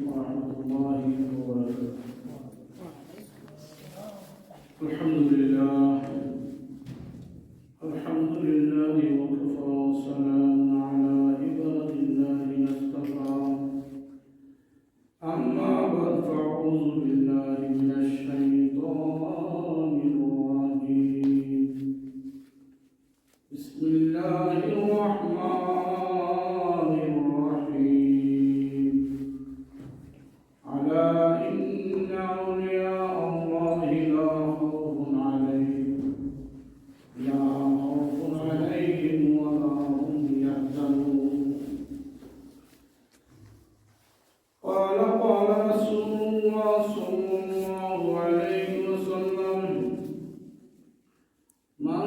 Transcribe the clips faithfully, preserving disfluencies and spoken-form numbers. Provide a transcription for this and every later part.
ورحمة الله وبركاته. الحمد لله. الحمد لله وكفى وسلام على عباد الذين اصطفى. أما بعد فأعوذ بالله من الشيطان الرجيم. بسم الله الرحمن الرحيم. ألا إن أولياء الله لا خوف عليهم، لا خوف عليهم ولا هم يحزنون. قال، قال رسول الله صلى الله عليه وسلم: من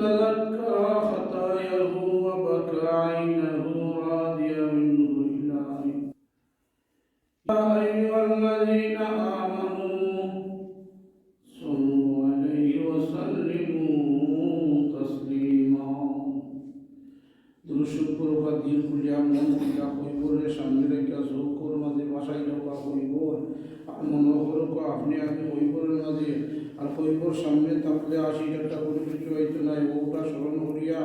تذكر خطاياه وبكى عينه راضية منه إلى يا أيها الذين آمنوا صلوا عليه وسلموا تسليما. দুরূদ শরীফ পড়ুক্কা, দিল খুলিয়া, মন খুলিয়া, কইবররে সামনে রাখিয়া, চউখর মাঝে ভাসাই রাখুক্কা কইবর। আর মনো করুক্কা আপনে আপনে কইবরর মাঝে, আর কইবর সামনে থাকলে হাসি ঠাট্টা করি কিচ্ছু অইতো নায়। অউটা স্মরণ করিয়া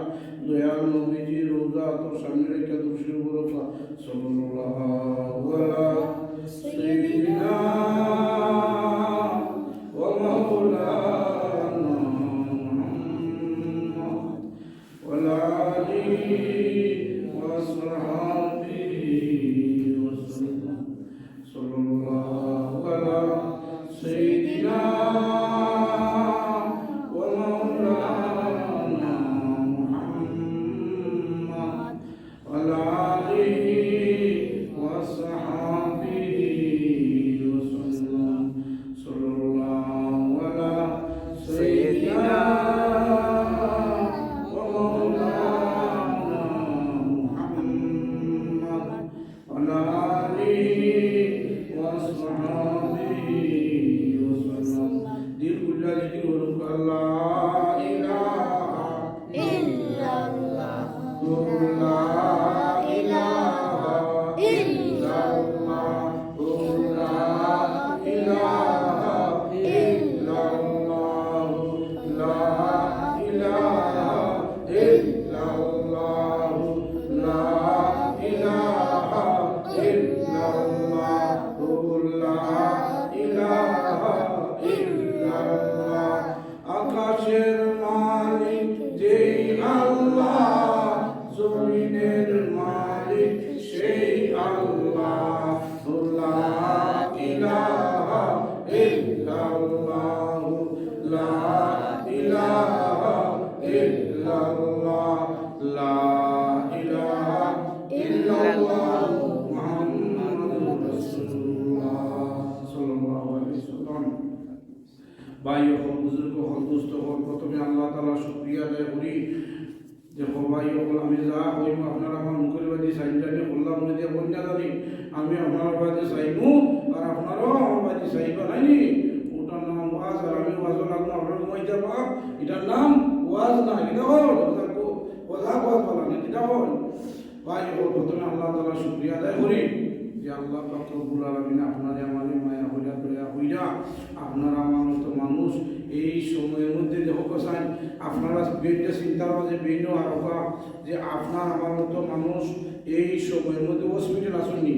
দয়াল নবীজির রওজা আতর সামনে রাখিয়া দুরূদ শরীফ পড়ুক্কা। صلى الله على سيدنا ومولانا محمد وعلى آله وصحبه وسلم. صلى الله على سيدنا ومولانا محمد وعلى آله وصحبه وسلم. صلى الله على سيدنا ومولانا محمد وعلى آله وصحبه وسلم. দিল খুলিয়া জিকির করুক্কা, لا إله إلا الله. لا إله إلا الله. لا إله إلا الله. لا إله إلا الله. لا إله إلا الله. لا إله إلا الله. আকাশের মালিক যেই আল্লাহ, জমিনের মালিক সেই আল্লাহ। لا إله إلا الله. لا إله إلا الله. لا إله إلا الله. محمد رسول الله. صلى الله عليه وسلم. ভাই অকল, বুজুর্গ অকল, দোস্ত অকল, প্রথমে আল্লাহ তাআলার শুকরিয়া আদায় করি। দেখো ভাই অকল, আমি যা কইমু আপনারা আমার মুখর বায়দি চাইন জানি, কইলা মনে দিয়া কইন না জানি, আমি আপনারার বায়দি চাইমু, আর আপনারাও আমার বায়দি চাইবা, নায়নি? অটার নাম ওয়াজ, আর আমি ওয়াজো লাগমু, আপনারা ঘুমাই যাবা, ইটার নাম ওয়াজ না, ইটা অইলো কথা, কথা ওয়াজ বলা না, ইটা অইলো। ভাই অকল, প্রথমে আল্লাহ তাআলার শুকরিয়া আদায় করি যে আল্লাহ পাক রব্বুল আলামিন আপনারে আমারে মায়া কইরা, দয়া কইরা, আপনারা আমার মতো মানুষ এই সময়ের মধ্যে, দেখো কসাই, আপনারা বেইনটা চিন্তার মাঝে বেইনও আর ওকা যে আপনার আমার মতো মানুষ এই সময়ের মধ্যে হসপিটাল আছইন নি,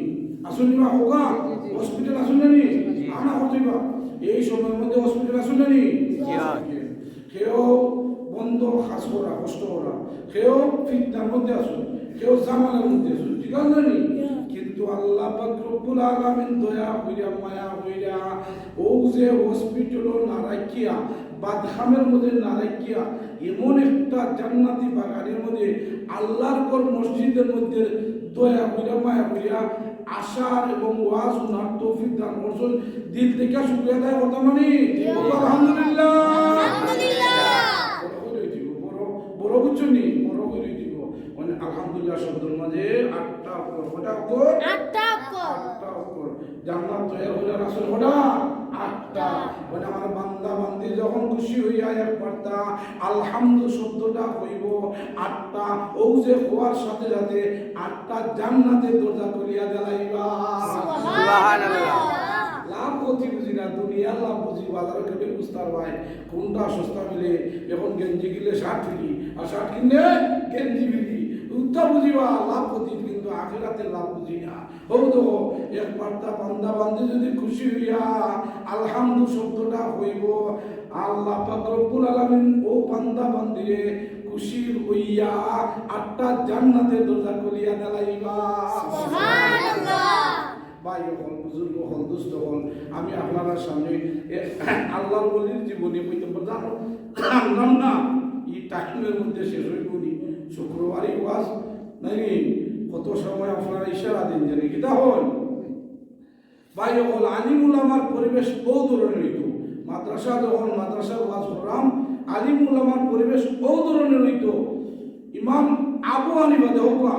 আছইন নি বা ওকা হসপিটাল আছইন না নি, আনা হতে বা এই সময়ের মধ্যে হসপিটাল আছইন না নি। কেউ বন্দ কাজ করা, কষ্ট করা, কেউ ফিতনার মধ্যে আছইন, কেউ জামালার মধ্যে আছইন, ঠিক আছে নি? কিন্তু আল্লাহ পাক রব্বুল আলামিন দয়া কইরা, মায়া কইরা, অউ যে হসপিটালো না রাখিয়া, বাদখামের মধ্যে না রাখিয়া, এমন একটা জান্নাতি বাগানের মধ্যে, আল্লাহর ঘর মসজিদের মধ্যে দয়া কইরা, মায়া কইরা আসার এবং ওয়াজ হুনার তৌফিক দান করছইন। দিল থাকি শুকরিয়া আদায় করতাম না নি? আলহামদুলিল্লাহ। আলহামদুলিল্লাহ। বড় করি দিব, বড়, বড় বুঝছো নি? বড় করি দিব। মানে আলহামদুলিল্লাহ শব্দর মাঝে আটটা অক্ষর। কয়টা অক্ষর? আটটা অক্ষর। আটটা অক্ষর। জান্নাত তৈয়ার অইলা রাসূল কয়টা? আটটা। মানে আমার বান্দা বান্দি যখন খুশি হইয়া একবারতা আলহামদু শব্দটা কইবো, আটটা, অউ যে কওয়ার সাথে সাথে আটটা জান্নাতের দরজা খুলিয়া দিলাইবা। সুবহানাল্লাহ। লাভ ক্ষতি বুঝি না, দুনিয়ার লাভ বুঝি, বাজারো গেলে বুঝতায় ভাই, কোনটা সস্তা মিলে। এখন গেঞ্জি কিনলে শার্ট ফ্রি, আর শার্ট কিনলে গেঞ্জি ফ্রি। উল্টা বুঝিবা লাভ ক্ষতি, কিন্তু আখেরাতের লাভ বুঝি না। অউ দেখো, একবারতা বান্দা বান্দি যদি খুশি হইয়া আলহামদু শব্দটা কইবো, আল্লাহ পাক রব্বুল আলামিন অউ বান্দা বান্দিরে খুশি হইয়া আটটা জান্নাতের দরজা খুলিয়া দিলাইবা। সুবহানাল্লাহ। ভাই অকল, বুজুর্গ অকল, দোস্ত অকল, আমি আপনারার সামনে এ, আল্লাহর ওলির জীবনী কইতাম পারতাম না। ই টাইমের মধ্যে শেষ অইবো নি। শুক্রবারই ওয়াজ, নাইনি? কত সময় আপনারা ইশারা দেন জানি, কিতা অয়? ভাই অকল, আলিম উলামার পরিবেশ অউ ধরনের অইতো। মাদ্রাসা যখন মাদ্রাসার ওয়াজ করলাম, আলিম উলামার পরিবেশ অউ ধরনের অইতো। ইমাম আবু হানিফা দেখবা,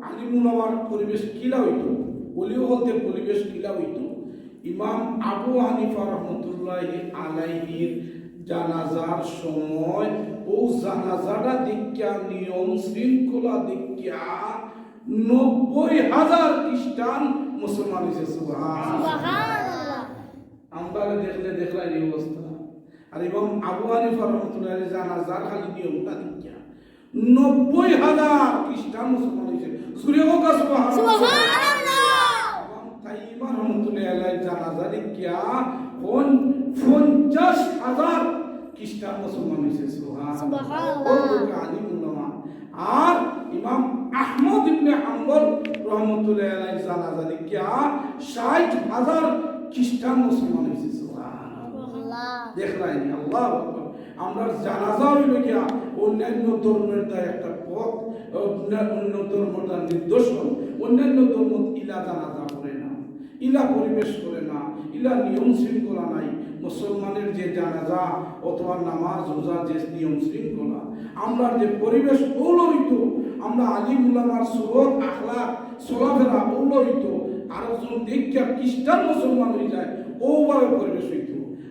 আলিম উলামার পরিবেশ কিলা অইতো, ওলি অকলতে পরিবেশ কিলা অইতো। ইমাম আবু হানিফা রহমতুল্লাহি আলাইহির জানাজার সময় অউ জানাজাটা দেখিয়া, নিয়ম শৃঙ্খলা দেখিয়া নব্বই হাজার খ্রিস্টান মুসলমান অইছে। সুবহানাল্লাহ। সুবহানাল্লাহ। আমরারে দেখলে দেখলায় নি অবস্থা। আর ইমাম আবু হানিফা রহমতুল্লাহ আলাইহির জানাজার খালি নিয়মটা দেখিয়া নব্বই হাজার খ্রিস্টান মুসলমান অইছে। জুরে কউক্কা সুবহানাল্লাহ। সুবহানাল্লাহ। ইমাম তাইমা রহমতুল্লাহ আলাইহির জানাজা দেখিয়া পন-, পঞ্চাশ হাজার খ্রিস্টান মুসলমান অইছে। সুবহানাল্লাহ। সুবহানাল্লাহ। অউ দেখো আলিম উলামা। আর ইমাম আহমদ ইবনে হাম্বল রহমতুল্লাহ আলাইহির জানাজা দেখিয়া ষাট হাজার খ্রিস্টান মুসলমান অইছে। সুবহানাল্লাহ। আল্লাহ। দেখলায় নি, আল্লাহু আকবার। আমরার জানাজা অইলো গিয়া অন্যান্য ধর্মের তা একটা পথ, অন্যান্য ধর্মর তা নিদর্শন, অন্যান্য ধর্ম ইলা জানাজা করে না। ইলা পরিবেশ করে না, ইলা নিয়ম শৃঙ্খলা নাই। মুসলমানের যে জানাজা অথবা নামাজ রোজা যে নিয়ম শৃঙ্খলা, আমরার যে পরিবেশ অউলা অইতো, আমরা আলিম উলামার সুরত, আখলাক, চলাফেরা অউলা অইতো, আরকজন দেখিয়া খ্রিস্টান মুসলমান অইযায়, অউভাবে পরিবেশ অইতো।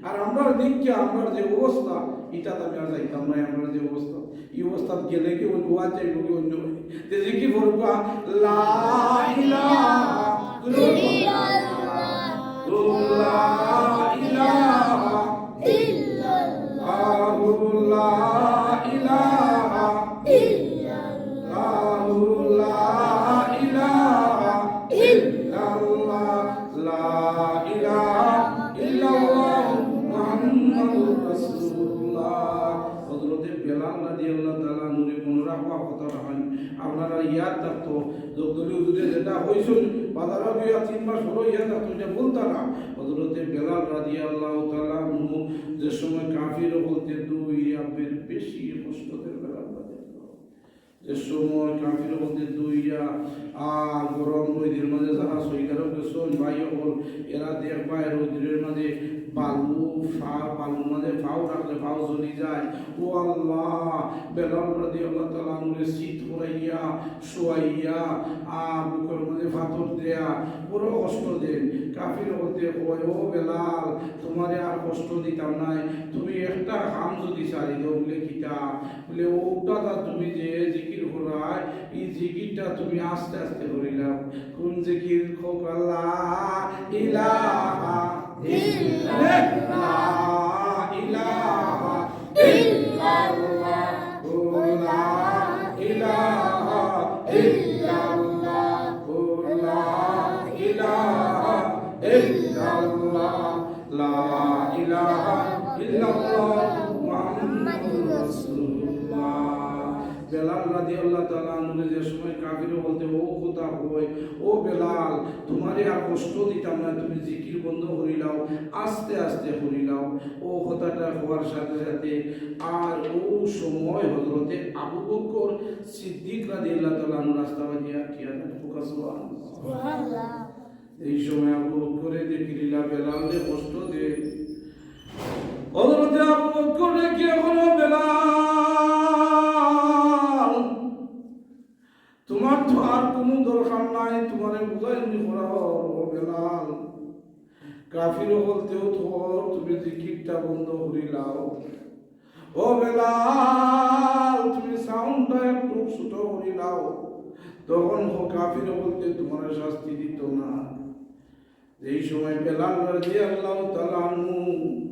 আর আমরার দেখিয়া আমরার যে অবস্থা, ইটাত আমি আর যাইতাম নায়, আমরার যে অবস্থা। ই অবস্থাত গেলে কি অইবো, আর যাইবো কি অইন্য? তে জিকির করবা, লা ইলাহা ইল্লাল্লাহ, লা ইলাহা ইল্লাল্লাহ, লা ইলাহা ইল্লাল্লাহ, লা ইলাহা ইল্লাল্লাহ, লা ইলাহা ইল্লাল্লাহ, মুহাম্মাদুর রাসূলুল্লাহ। হযরতে বেলাল রাদিয়াল্লাহু তাআলা আনহুরে মনো রাখবা কথাটা অইন। আপনারা ইয়াদ থাকতো, যতদিন হুজুরে যেটা কইছইন, বাজারো গিয়া তিন মাস পরে ইয়াদ থাকতো, ইটা ভুলতা না। হযরতে বেলাল রাদিয়াল্লাহু তাআলা আনহু যে সময় কাফির অকলতে দৌড়িয়া বে-, বেশি কষ্ট দের বেলাল রাদিয়াল্লাহু। যে সময় কাফির অকলতে দৌড়িয়া, আ, গরম রইদর মাঝে যারা সৌদি আরব গেছইন, ভাই অকল, এরা দেখবা, এ রইদর মাঝে বালু, ফা-, বালুর মাঝে পাও রাখলে পাও জ্বলি যায়। ও আল্লাহ, বেলাল রাদিয়াল্লাহু তাআলা আনহুরে শীত করাইয়া, শুয়াইয়া, আ, বুকর মাঝে পাথর দেয়া, বড় কষ্ট দেইন। কাফির অকলতে কয়, "ও বেলাল, তুমারে আর কষ্ট দিতাম নায়, তুমি একটা কাম যদি ছাড়ি দেও।" বলে, "কিতা?" বলে, "অউটা তুমি যে জিকির করায়, ই জিকিরটা তুমি আস্তে আস্তে করিলাও।" কোন জিকির? কউক্কা, লা ইলাহা ইল্লাল্লাহ। লা ইলাহা ইল্লাল্লাহ। লা ইলাহা ইল্লাল্লাহ। লা ইলাহা ইল্লাল্লাহ। লা ইলাহা ইল্লাল্লাহ মুহাম্মাদুর রাসূলুল্লাহ। বেলাল রাদিয়াল্লাহু তাআলা আনহুরে যে সময় কাফির অকলতে অউ কথা কয়, "ও বেলাল, তুমারে আর কষ্ট দিতাম নায়, তুমি জিকির বন্ধ করিলাও, আস্তে আস্তে করিলাও।" অউ কথাটা কওয়ার সাথে সাথে আর অউ সময় হযরতে আবু বকর সিদ্দিক রাদিয়াল্লাহু তাআলা আনহু রাস্তা বাদিয়া আটিয়া যাইন। কউক্কা সুবহানাল্লাহ। সুবহানাল্লাহ। এই সময় আবু বকরে দেখিলা বেলালরে কষ্ট দেয়। হযরতে আবু বকর ডাকিয়া কইলা, "বেলাল, তুমার তো আর কুনু দরকার নাই, তুমারে বুঝাইনি করার, ও বেলাল।" কাফির অকলতেও তো তুমি জিকিরটা বন্ধ করিলাও। ও বেলাল, তুমি সাউন্ডটা একটু ছোট করিলাও। তখন ও কাফির অকলতে তুমারে শাস্তি দিতো না। যেই সময় বেলাল রাদিয়াল্লাহু তাআলা আনহু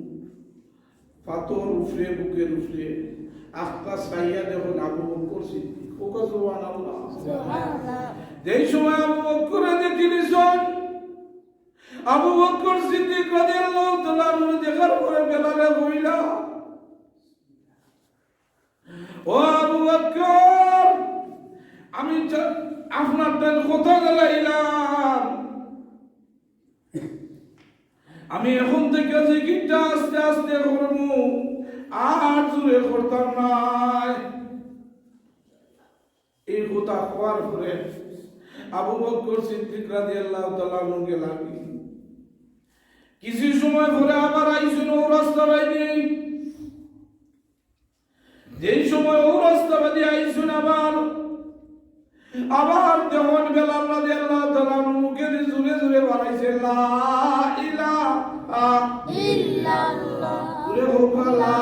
পাথর উফরে, বুকের উফরে, আখতা চাইয়া দেখইন আবু বকর সিদ্দিক। কউক্কা সুবহানাল্লাহ। সুবহানাল্লাহ। যেই সময় আবু বকরে দেখিলিছইন, আবু বকর সিদ্দিক রাদিয়াল্লাহু তাআলা আনহু দেখার পরে বেলালে কইলা, "ও আবু বকর, আমি যা-, আপনার তান কথা দিলাইলাম, আমি এখন থাকি জিকিরটা আস্তে আস্তে করমু, আর জোরে করতাম নায়।" এই কথা কওয়ার পরে আবু বকর সিদ্দিক রাদিয়াল্লাহু তাআলা আনহু গেলাগি। কিছু সময় পরে আবার আইছইন অউ রাস্তা বায়দি। যেই সময় অউ রাস্তা বায়দি আইছইন আবার, আবার দেখইন বেলাল রাদিয়াল্লাহু তাআলা আনহু মুখেদি জোরে জোরে বাড়াইছে, "লা ইলাহা ইল্লাল্লাহ।" জোরে কউক্কা, "লা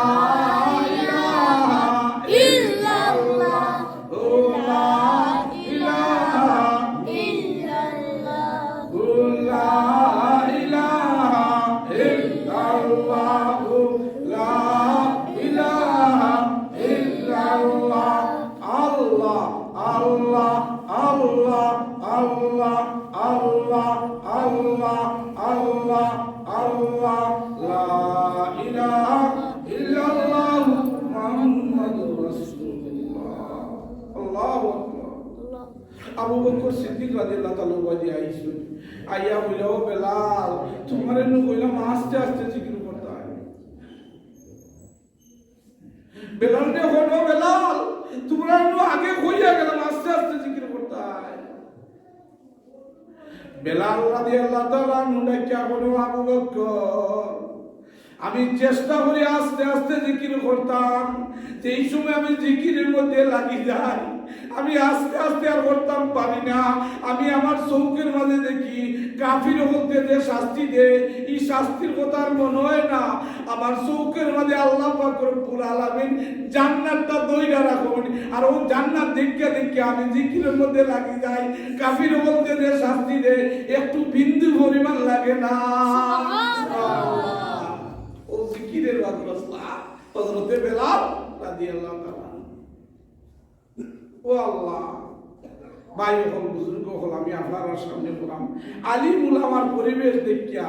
ইলাহা ইল্লাল্লাহ।" ও লা ইলাহা ইল্লাল্লাহ। ও লা ইলাহা ইল্লাল্লাহ। লা ইলাহা ইল্লাল্লাহ। আল্লাহ, আল্লাহ, আল্লাহ, আল্লাহ, আল্লাহ, আল্লাহ, আল্লাহ, আল্লাহ, লা ইলাহা ইল্লাল্লাহু মুহাম্মাদুর রাসূলুল্লাহ। আল্লাহু আকবার। আবু বকর সিদ্দিক রাদিয়াল্লাহু তাআলা আনহু বায়দি আইছইন। আইয়া কইলা, "ও বেলাল, তুমারে নু কইলাম আস্তে আস্তে জিকির করতায়।" বেলালরে কইলা, "ও বেলাল, তুমারে নু আগে কইয়া গেলাম আস্তে আস্তে জিকির করতায়।" বেলাল রাদিয়াল্লাহু তাআলা আনহু ডাকিয়া কইলা, "আবু বকর, আমি চেষ্টা করি আস্তে আস্তে জিকির করতাম, যেই সময় আমি জিকিরের মধ্যে লাগি যাই, আমি আস্তে আস্তে আর করতাম পারি না। আমি আমার চউখের মাঝে দেখি কাফির অকলতে যে শাস্তি দেয়, ই শাস্তির কথা আর মনো অয় না। আমার চউখের মাঝে আল্লাহ পাক রব্বুল আলামিন জান্নাতটা ধইরা রাখইন, আর অউ জান্নাত দেখিয়া দেখিয়া আমি জিকিরের মধ্যে লাগি যাই। কাফির অকলতে যে শাস্তি দেয়, একটু বিন্দু পরিমাণ লাগে না।" সুবহানাল্লাহ। অউ জিকিরের মাদ্রাসা হযরতে বেলাল রাদিয়াল্লাহু তাআলা আনহু। ও আল্লাহ, ভাই অকল, বুজুর্গ অকল, আমি আপনারার সামনে বললাম, আলিম উলামার পরিবেশ দেখিয়া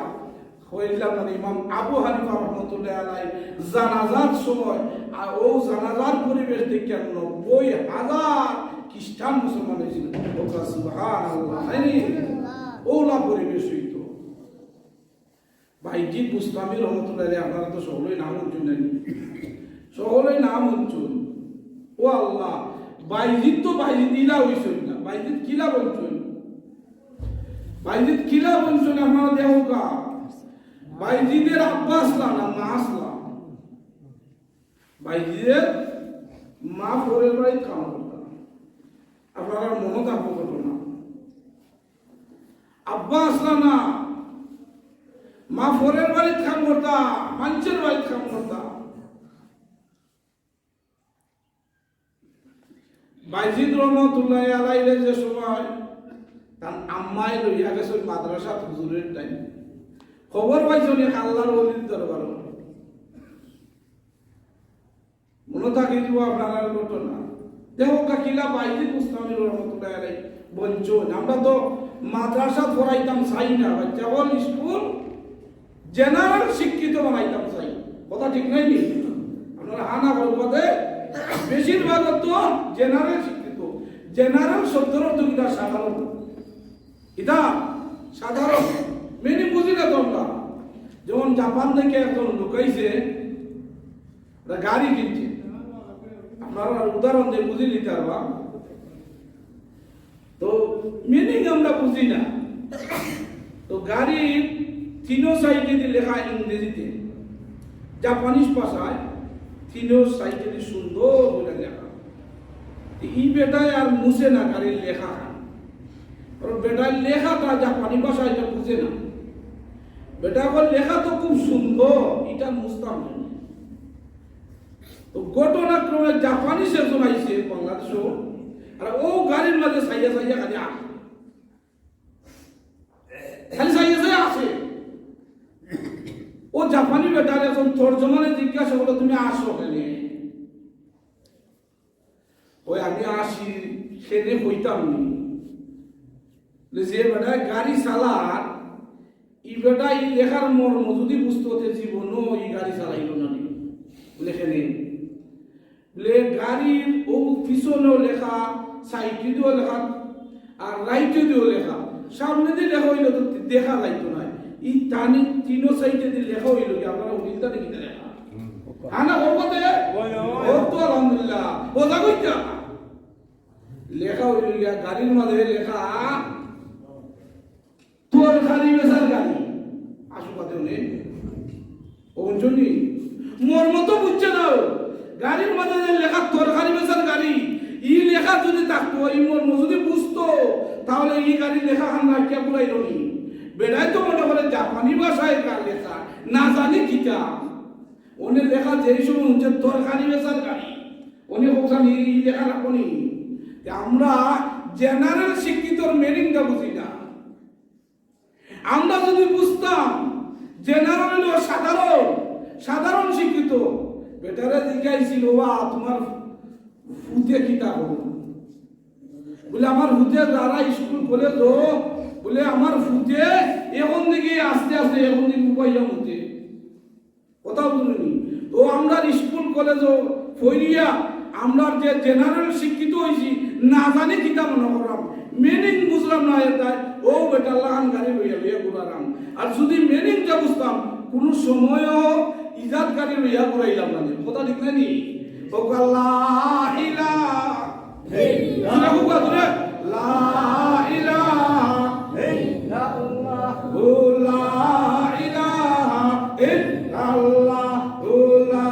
কইলাম না, ইমাম আবু হানিফা রহমতুল্লাহ আলাই জানাজার সময়, আর অউ জানাজার পরিবেশ দেখিয়া নব্বই হাজার খ্রিস্টান মুসলমান অইছিল। কউক্কা সুবহানাল্লাহ। তাই নি? অউলা পরিবেশ অইতো। বাইজিদ বুস্তামি রহমতুল্লাহ আলাইহি, আপনারা তো সকলেই নাম হুনছইন, নানি? সকলেই নাম হুনছইন। ও আল্লাহ, বাইজিদ তো বাইজিদ ইলা অইছইন না, বাইজিদ কিলা বনছইন? বাইজিদ কিলা বনছইন, আপনারা দেখউক্কা। বাইজিদের আব্বা আছলা না, মা আছলা? বাইজিদের মা পরের বাড়িত কাম করতা। আপনারার মনো থাকবো ঘটনা। আব্বা আছলা না, মা পরের বাড়িত কাম করতা, মানষর বাড়িত কাম করতা। বাইজিদ রহমতুল্লাহ আলাইহি যে সময় তান আম্মায় লইয়া গেছইন মাদ্রাসাত হুজুরের টাইম, খবর পাইছইন এক আল্লাহর ওলির দরবারো। মনো থাকি দিবো আপনারার ঘটনা। দেখউক্কা কিলা বাইজিদ বুস্তামি রহমতুল্লাহ আলাইহি বনছইন। আমরা তো মাদ্রাসাত পড়াইতাম চাই না, বাচ্চা অকল স্কুল জেনারেল শিক্ষিত বানাইতাম চাই। কথা ঠিক নায় নি? আপনারা হা না করবা দে, বেশিরভাগ তো জেনারেল শিক্ষিত। জেনারেল শব্দর অর্থ কিতা? সাধারণ। ইতা সাধারণ। মিনিং বুঝি না তো আমরা। যেমন জাপান থাকি একজন লোক আইছে, একটা গাড়ি কিনছে। আপনারা উদাহরণ দিয়া বুঝি নিতা পারবা। তো মিনিং আমরা বুঝি না। তো গাড়ির তিনো সাইডেদি লেখা ইংরেজিতে, জাপানিজ ভাষায় তিনো সাইডেদি সুন্দর করি লেখা। তো ই বেটায় আর মুছে না গাড়ির লেখা। আর বেটার লেখাটা জাপানি ভাষায় ইটা বুঝে না। বেটা কয়, "লেখা তো খুব সুন্দর, ইটা মুছতাম কেনে?" তো ঘটনাক্রমে জাপানিজ একজন আইছে বাংলাদেশো, আর অউ গাড়ির মাঝে চাইয়া চাইয়া খালি আসে, খালি চাইয়া চাইয়া আসে। অউ জাপানি বেটারে একজন তর্জমানে জিজ্ঞাসা করলো, "তুমি আসো কেনে?" কয়, "আমি আসি, কেনে কইতাম নি।" বুলে, "যে বেটায় গাড়ি চালার, ই বেটায় ই লেখার মর্ম যুদি বুঝতো, তে জীবনও ই গাড়ি চালাইলো না নি।" বুলে, "কেনে?" বুলে, "গাড়ির অউ পিছনেও লেখা, সাইডেও লেখা, আর রাইটেও লেখা, সামনেদি লেখা অইলে তো দেখা যাইতো নায়। ই তানি তিনো সাইডেদি লেখা অইলো কি, আপনারা উকিলটা দেখি লেখা।" আনা হবতে? ওই, ওই। ও তো আলহামদুলিল্লাহ। ও যা কইতা? লেখা অইলো গিয়া, গাড়ির মাঝে লেখা, "তরকারি বেচার গাড়ি।" আসু পাতে উনি। ও বুঝছনি? মর্ম তো বুঝছে না ও। গাড়ির মাঝে যে লেখা "তরকারি বেচার গাড়ি", ই লেখা যুদি থাকতো, ই মর্ম যুদি বুঝতো, তাহলে ই গাড়ির লেখা খান রাখিয়া ঘুরাইলো নি। বেটায় তো মনে করে জাপানি ভাষায় কার লেখা, না জানি কিতা। অনে লেখা যেই সময় হুনছে "তরকারি বেচার গাড়ি", অনে কইছে নি, ই লেখা রাখো নি। তে আমরা জেনারেল শিক্ষিতর মিনিংটা বুঝি না। আমরা যুদি বুঝতাম, জেনারেল অইলো সাধারণ, সাধারণ শিক্ষিত, বেটারে জিজ্ঞাইছিল, "ওবা, তুমার ফুতে কিতা করো?" বুলে, "আমার ফুতে যারা স্কুল কলেজো, বুলে, আমার ফুতে এখন দিকে আস্তে আস্তে এখন দিকে উবাইয়া মুতে।" কথা বুঝলি? তো আমরার স্কুল কলেজো পড়িয়া আমরার যে জেনারেল শিক্ষিত অইছি, না জানি কিতা মনে করলাম, মিনিং বুঝলাম না, এর দায় ও বেটার লাখান গাড়ি লইয়া লইয়া ঘুরারাম। আর যুদি মিনিংটা বুঝতাম, কুনু সময়ও ইজাদ গাড়ি লইয়া ঘুরাইলাম না। কথা ঠিক না নি? ও আল্লাহ ইলাহা ইল্লাল্লাহ। জোরে হোক, জোরে। লা ইলাহা ইল্লাল্লাহ। ও লা ইলাহা ইল্লাল্লাহ। ও লা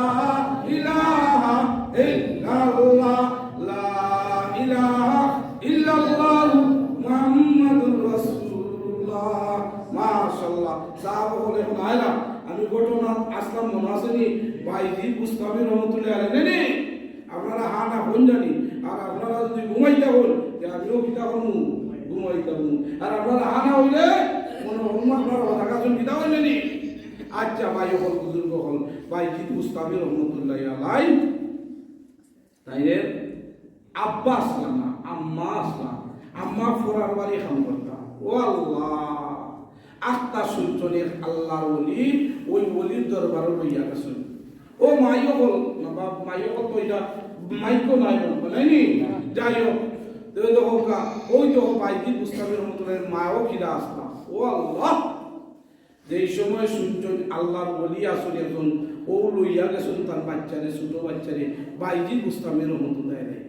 ইলাহা ইল্লাল্লাহ। লা ইলাহা ইল্লাল্লাহ মুহাম্মাদুর রাসূলুল্লাহ। মাশাআল্লাহ। সাহাবা বলে, "এখন আয়রা, আমি ঘটনা আসলাম মনে আছে নি? বাইজিদ বুস্তামি রহমতুল্লাহ আলাইহি।" নে, নে। আপনারা হা না কইন জানি, আর আপনারা যুদি ঘুমাইতা কইন, তে আমিও কিতা করমু? ঘুমাইতা কইমু। আর আপনারা হা না অইলে, মনে করমু আপনারা কথা কাজুন কিতা কইন জানি। আচ্ছা, ভাই অকল, বুজুর্গ অকল, বাইজিদ বুস্তামি রহমতুল্লাহ আলাই, তাইন আব্বা আছলা না, আম্মা আছলা। আম্মা ফরার বাড়ি কাম করতা। ও আল্লাহ, আখতা শুনছইন এক আল্লাহর ওলি, ওই ওলির দরবারো লইয়া গেছইন। ও মাই অকল, না বাপ, মাই অকল তো ইটা মাইকও নাই, বলবো, নাই নি? যাই হোক, তো ওই দেখো কা, ওই দেখো বাইজিদ বুস্তামি রহমতুল্লাহ মাও কিলা আছলা। ও আল্লাহ, যেই সময় শুনছইন আল্লাহর ওলি আছইন একজন, অউ লইয়া গেছইন তার বাইচ্চারে, ছোট বাইচ্চারে, বাইজিদ বুস্তামি রহমতুল্লাহ আলাইহি।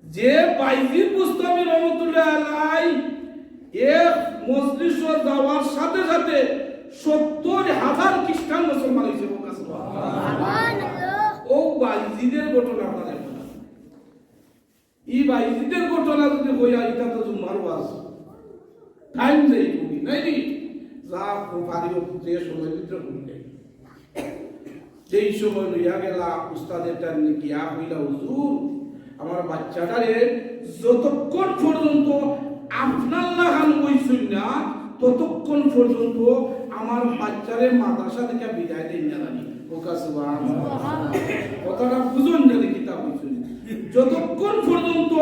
যে বাইজিদ বুস্তামি রহমতুল্লাহ আলাইহি এক মজলিসো যাওয়ার সাথে সাথে সত্তর হাজার খ্রিস্টান মুসলমান অইছে, বলুন সুবহানাল্লাহ। অউ বাইজিদের ঘটনা আপনারা এখন। ই বাইজিদের ঘটনা যুদি কইয়া, ইটা তো জুম্মার ওয়াজ। টাইম যাইবো নি, নাই নি? যা পারি অউ যে সময় ভিতরে কইলে। যেই সময় লইয়া গেলা, উস্তাদে তার গিয়া কইলা, "হুজুর, আমার বাইচ্চাটারে যতক্ষণ পর্যন্ত আপনার লাখান অইছইন না, ততক্ষণ পর্যন্ত আমার বাইচ্চারে মাদ্রাসা থাকি বিদায় দেইন না জানি।" কউক্কা সুবহানাল্লাহ। কথাটা বুঝইন জানি কিতা কইছইন। যতক্ষণ পর্যন্ত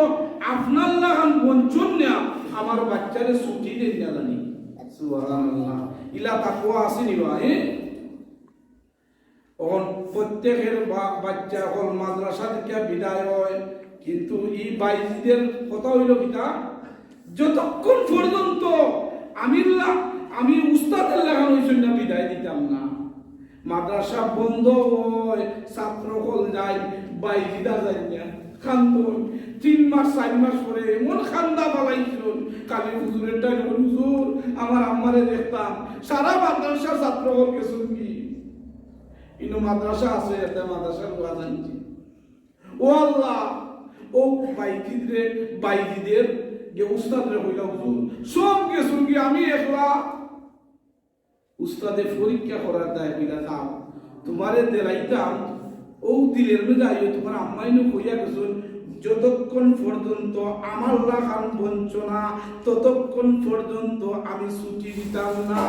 আপনার লাখান বনছইন না, আমার বাইচ্চারে ছুটি দেইন না জানি। সুবহানাল্লাহ। ইলা তাকওয়া আছে নি বা, এ? অখন প্রত্যেকের বা-, বাইচ্চা অকল মাদ্রাসা থাকি বিদায় অয়, কিন্তু ই বাইজিদের কথা অইলো কিতা, যতক্ষণ পর্যন্ত আমি লা-, আমি উস্তাদের লাখান অইছইন না বিদায় দিতাম না। মাদ্রাসা বন্ধ অয়, ছাত্র অকল যাইন, বাইজিদ আর যাইন না। কান্দইন। তিন মাস, চাইর মাস পরে এমন কান্দা ফালাইছইন, কালি হুজুরের টাইম, "হুজুর, আমার আম্মারে দেখতাম।" সারা মাদ্রাসার ছাত্র অকল গেছইন গি। ইনো মাদ্রাসা আছে, এতে মাদ্রাসার ওয়াজ আনছি। ও আল্লাহ, অউ বাইজিদরে, বাইজিদের যে উস্তাদরে কইলা, "হুজুর, সব গেছইন গি, আমি একলা।" উস্তাদে পরীক্ষা করার দায় কইলা, "যাও, তুমারে দেলাইতাম, অউ দিলের মধ্যে আইও, তুমার আম্মাইনু কইয়া গেছইন, যতক্ষণ পর্যন্ত আমার লাখান বঞ্চনা, ততক্ষণ পর্যন্ত আমি ছুটি দিতাম না।"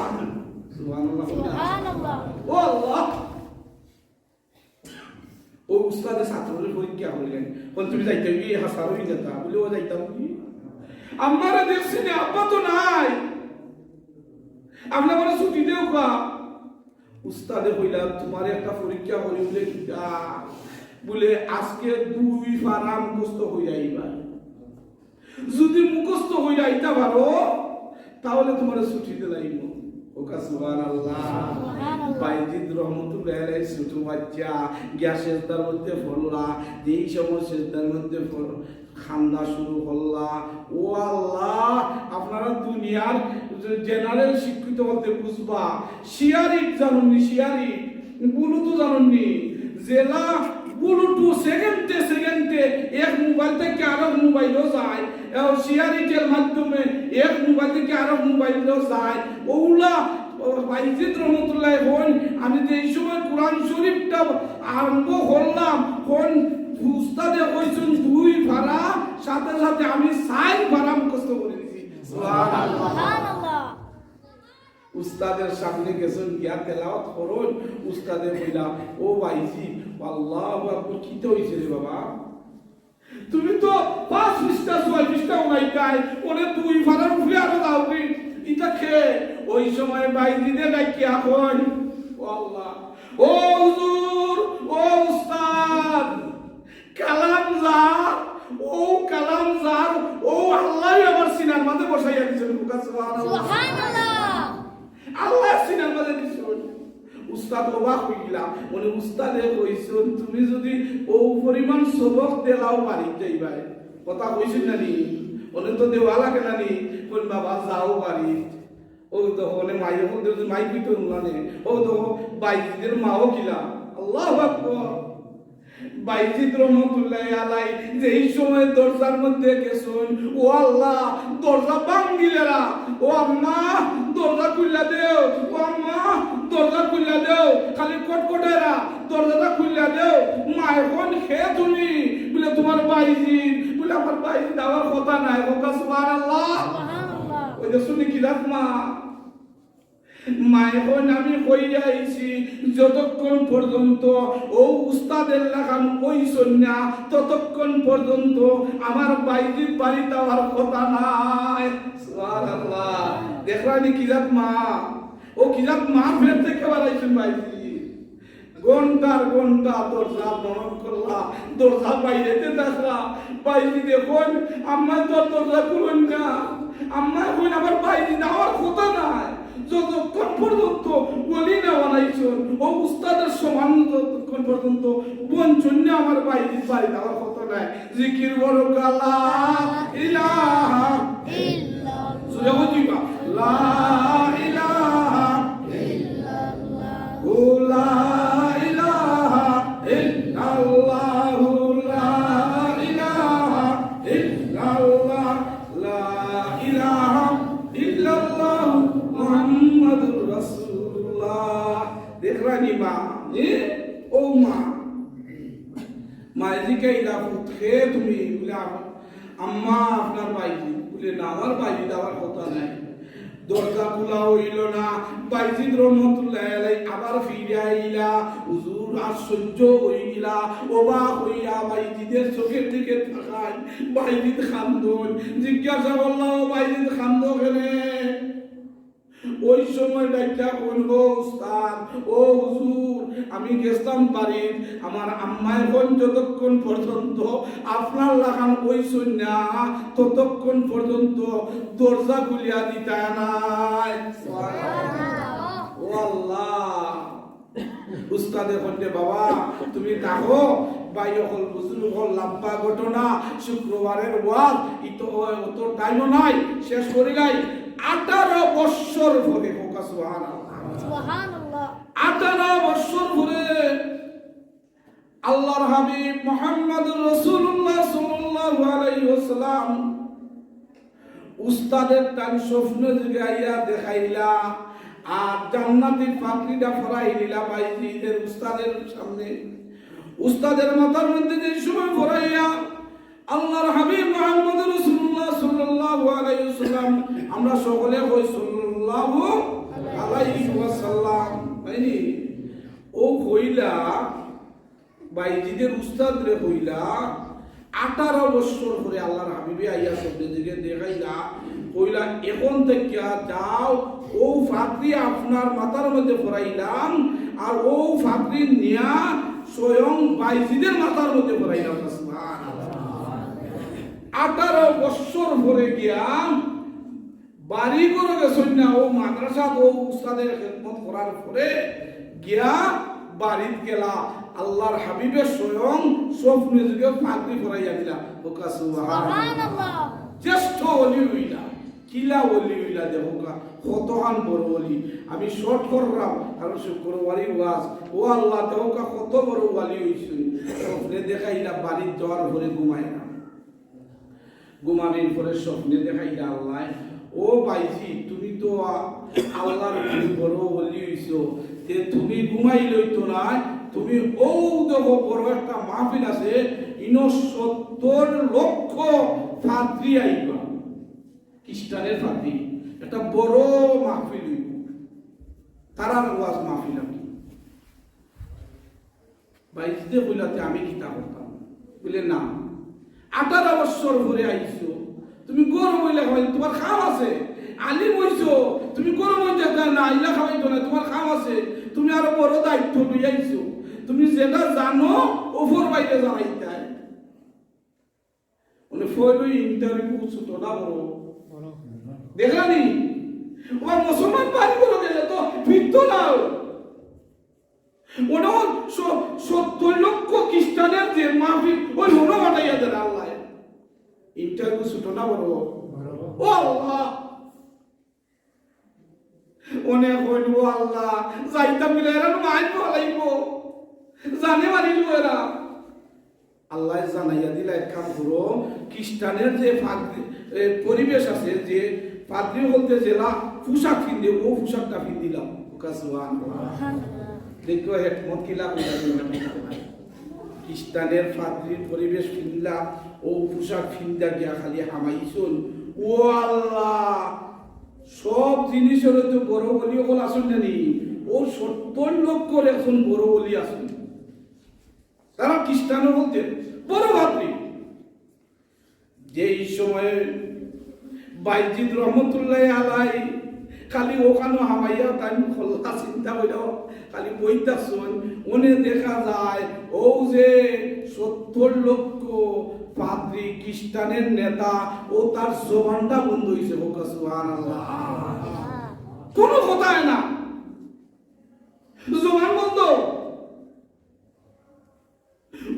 সুবহানাল্লাহ। সুবহানাল্লাহ। ও আল্লাহ, অউ উস্তাদে ছাত্ররে পরীক্ষা করিলাইন, "কইন তুমি যাইতায় কি হাছার অই যেতা?" বুলে, "ও যাইতাম কি? আম্মারে দেখছি নি, আব্বা তো নাই, আপনে আমারে ছুটি দেউক্কা।" উস্তাদে কইলা, "তুমারে একটা পরীক্ষা করি।" বুলে, "কিতা?" বুলে, "আজকে দুই পারা মুখস্থ করিয়া আইবায়, যদি মুখস্থ করিয়া আইতা পারো, তাহলে তুমারে ছুটি দিলাইমু।" ওকা সুবহানাল্লাহ। সুবহানাল্লাহ। বাইজিদ রহমতুল্লাহ আলাইহি ছোট বাচ্চা গিয়া সেজদার মধ্যে পড়লা, যেই সময় সেজদার মধ্যে পড়-, কান্দা শুরু করলা, "ও আল্লাহ, আপনারা দুনিয়ার general শিক্ষিত অকলে বুঝবা, শিয়ারিট জানইন নি, শিয়ারিট, বুলুটু জানইন নি, যেলা বুলুটু সেকেন্ডে সেকেন্ডে এক মোবাইল থাকি আরক মোবাইলো যায়, এও শিয়ারিটের মাধ্যমে এক মোবাইল থাকি আরক মোবাইলো যায়।" অউলা, ও, বাইজিদ রহমতুল্লাহ কইন, আমি যে এই সময় কোরআন শরীফটা আরম্ভ করলাম, কইন উস্তাদে কইছইন দুই পারা, সাথে সাথে আমি চাইর পারা মুখস্থ করি দিছি। সুবহানাল্লাহ। সুবহানাল্লাহ। উস্তাদের সামনে গেছইন, গিয়া তেলাওয়াত করইন, উস্তাদে কইলা, "ও বাইজিদ, আল্লাহু আকবার, কিতা অইছে রে বাবা? তুমি তো পাঁচ পৃষ্ঠা, ছয় পৃষ্ঠা উনাইতায়, অনে দুই পারার উপরে আরো যাওগি, ইতা কে?" ওই সময় বাইজিদে ডাকিয়া কইন, "ও আল্লাহ, ও হুজুর, ও উস্তাদ, কালাম যার, অউ কালাম যার, অউ আল্লায় আমার সিনার মাঝে বসাইয়া দিছইন।" সুবহানাল্লাহ। সুবহানাল্লাহ। আল্লায় সিনার মাঝে দিছইন। উস্তাদ অবাক অইলা। অনে উস্তাদে কইছইন, "তুমি যদি অউ পরিমাণ সবক দেলাও বাড়িত যাইবায়।" কথা কইছইন না নি? অনে তো দেওয়া লাগে না নি? কইন, "বাবা, যাও বাড়িত।" অউ তো অনে মাইয়ে বলতে, মাইক দিতে না নি? অউ তো বাইজিদের মাও কিলা। আল্লাহু আকবার। বাইজিদ রহমতুল্লাহ আলাই যেই সময় দরজার মধ্যে গেছইন, "ও আল্লাহ, দরজা ভাঙ্গিলারা, ও আম্মা, দরজা খুলিয়া দেও, ও আম্মা, দরজা খুলিয়া দেও, খালি কটকটাইরা, দরজাটা খুলিয়া দেও।" মায়ে কইন, "কে তুমি?" বুলে, "তুমার বাইজিদ।" বুলে, "আমার বাইজিদ আওয়ার কথা নায়।" কউক্কা সুবহানাল্লাহ। সুবহানাল্লাহ। ওই যে শুনি কি রাত মা, মায়ে কইন, "আমি কইয়া আইছি, যতক্ষণ পর্যন্ত অউ উস্তাদের লাখান অইছইন না, ততক্ষণ পর্যন্ত আমার বাইজিদ বাড়িত আওয়ার কথা নায়।" সুবহানাল্লাহ। দেখরায়নি কি জাত মা? অউ কি জাত মা পেট থাকি বারাইছইন বাইজিদ। ঘন্টার ঘন্টা দরজা knock করলা, দরজা বাইরেতে দেখলা, বাইজিদে কইন, "আম্মা তো দরজা খুলইন না।" আম্মায় কইন, "আমার বাইজিদ আওয়ার কথা নায়, যতক্ষণ পর্যন্ত অলি না বানাইছইন, অউ উস্তাদের সমান ততক্ষণ পর্যন্ত বনছইন না, আমার বাইজিদ বাড়িত আওয়ার কথা নায়।" জিকির করো লা ইলাহা ইল্লাল্লাহ। জোরে বলবা, লা ইলাহা ইল্লাল্লাহ। লা ইলাহা ইল্লাল্লাহ, লা ইলাহা ইল্লাল্লাহ, লা ইলাহা ইল্লাল্লাহ মুহাম্মাদুর রাসূলুল্লাহ। দেখরায়নি মা, এ? অউ মা। মায়ে জিকাইলা, "পুত, কে তুমি?" বুলে, "আম-, আম্মা, আপনার বাইজিদ।" বুলে, "না, আমার বাইজিদ আওয়ার কথা নায়।" দরজা খুলা অইলো না। বাইজিদ রহমতুল্লাহ আলাই আবার ফিরিয়া আইলা। হুজুর আশ্চর্য অইগেলা, অবাক অইয়া বাইজিদের চোখের দিকে তাকাইন। বাইজিদ কান্দইন। জিজ্ঞাসা করলা, "ও বাইজিদ, কান্দো কেনে?" ওই সময় ডাকিয়া কইন, "ও উস্তাদ, ও হুজুর, আমি গেছলাম বাড়িত, আমার আম্মায় কইন যতক্ষণ পর্যন্ত আপনার লাখান অইছইন না, ততক্ষণ পর্যন্ত দরজা খুলিয়া দিতা নায়।" ও আল্লাহ। উস্তাদে কইন, "বাবা, তুমি থাকো।" ভাই অকল, বুজুর্গ অকল, লম্বা ঘটনা, শুক্রবারের ওয়াজ, ইতো অত টাইমও নাই, শেষ করিলাই। আঠারো বৎসর পরে, কউক্কা সুবহানাল্লাহ। সুবহানাল্লাহ। আঠারো বৎসর পরে আল্লাহর হাবিব মুহাম্মদুর রাসূলুল্লাহ সাল্লাল্লাহু আলাইহি ওয়াসাল্লাম উস্তাদের তান স্বপ্ন যুগে আইয়া দেখাইলা, আর জান্নাতি পাগড়িটা পরাই দিলা বাইজিদের উস্তাদের সামনে। উস্তাদের মাথার মধ্যে যে সময় পরাইয়া আল্লাহর হাবিব মুহাম্মদ রাসূলুল্লাহ সাল্লাল্লাহু আলাইহি ওয়াসাল্লাম, আমরা সকলে কই সাল্লাল্লাহু আলাইহি ওয়াসাল্লাম, তাই নি? ও কইলা, বাইজিদের উস্তাদরে কইলা, আঠারো বছর পরে আল্লাহর হাবিবে আইয়া সবরে দিকে দেখাইলা, কইলা, "এখন থাকিয়া যাও, অউ পাগড়ি আপনার মাথার মধ্যে পরাইলাম, আর অউ পাগড়ি নিয়া স্বয়ং বাইজিদের মাথার মধ্যে পরাইলাম।" সুবহানাল্লাহ। আঠারো বছর পরে গিয়া বাড়ি ঘরো গেছইন না, অউ মাদ্রাসাত অউ উস্তাদের খেদমত করার পরে গিয়া বাড়িত গেলা, আল্লাহর হাবিবে স্বয়ং স্বপ্নে যুগে পাগড়ি পরাইয়া দিলা। কউক্কা সুবহানাল্লাহ। সুবহানাল্লাহ। জ্যেষ্ঠ ওলি অইলা, কিলা ওলি অইলা দেখউক্কা, কতখান বড় ওলি। আমি short করলাম, কারণ শুক্রবারই ওয়াজ। ও আল্লাহ, দেখউক্কা কত বড় ওলি অইছইন। স্বপ্নে দেখাইলা, বাড়িত যাওয়ার পরে ঘুমাইলা। ঘুমানির পরে স্বপ্নে দেখাইলা আল্লায়, "ও বাইজি, তুমি তো আ-, আল্লাহর ওলি, বড় ওলি অইছো, তে তুমি ঘুমাইলে অইতো নায়, তুমি অউ দেখো বড় একটা মাহফিল আছে, ইনো সত্তর লক্ষ পাদ্রি আইবা, খ্রিস্টানের পাদ্রি, একটা বড় মাহফিল অইবো, তারার ওয়াজ মাহফিল।" আমি বাইজিদে কইলা, "তে আমি কিতা করতাম?" বলে, "না, আঠারো বছর পরে আইছো, তুমি ঘরো বইলে খাওয়াই, তুমার কাম আছে, আলিম অইছো, তুমি ঘরো বই থাকতায় না, আইলা খাওয়াইতো না, তুমার কাম আছে, তুমি আরো বড় দায়িত্ব লইয়া আইছো, তুমি যেটা জানো, অপর বাইরে জানাইতায়।" মানে, পয়লা interview ছোট না বড়? বড়। দেখলা নি? ও মুসলমান বাড়ি ঘরো গেলে তো ফিরতো না। অনো স-, সত্তর লক্ষ খ্রিস্টানের যে মাহফিল, অউ অনো পাঠাইয়া দেন আল্লায়। Interview ছোট না বড়? বড়। ও আল্লাহ! অনে কইল, "ও আল্লাহ, যাইতাম গেলে এরা মাইর ফালাইবো, জানে মারিলিবো এরা।" আল্লায় জানাইয়া দিলা, "এক কাম করো, খ্রিস্টানের যে পাদ্রি, এ, পরিবেশ আছে, যে পাদ্রি অকলতে যেলা পোশাক পিন্দে, অউ পোশাকটা পিন্দিলাও।" কউক্কা সুবহানাল্লাহ। দেখো, হেকমত কিলা কইলা। খ্রিস্টানের পাদ্রির পরিবেশ পিন্দা, অউ পোশাক পিন্দা গিয়া খালি হামাইছইন। ও আল্লাহ, সব জিনিসর তো বড় ওলি অকল আছইন না নি? অউ সত্তর লক্ষর একজন বড় ওলি আছইন। তারা খ্রিস্টান অকলতে বড় পাদ্রি। যেই সময় বাইজিদ রহমতুল্লাহ আলাই খালি অখানো হামাইয়া তাইন খোলা চিন্তা কইরা খালি বই থাকছইন, অনে দেখা যায় অউ যে সত্তর লক্ষ পাদ্রি খ্রিস্টানের নেতা, অউ তার জবানটা বন্ধ অইছে। কউক্কা সুবহানাল্লাহ। কুনু কথায় না, জবান বন্ধ।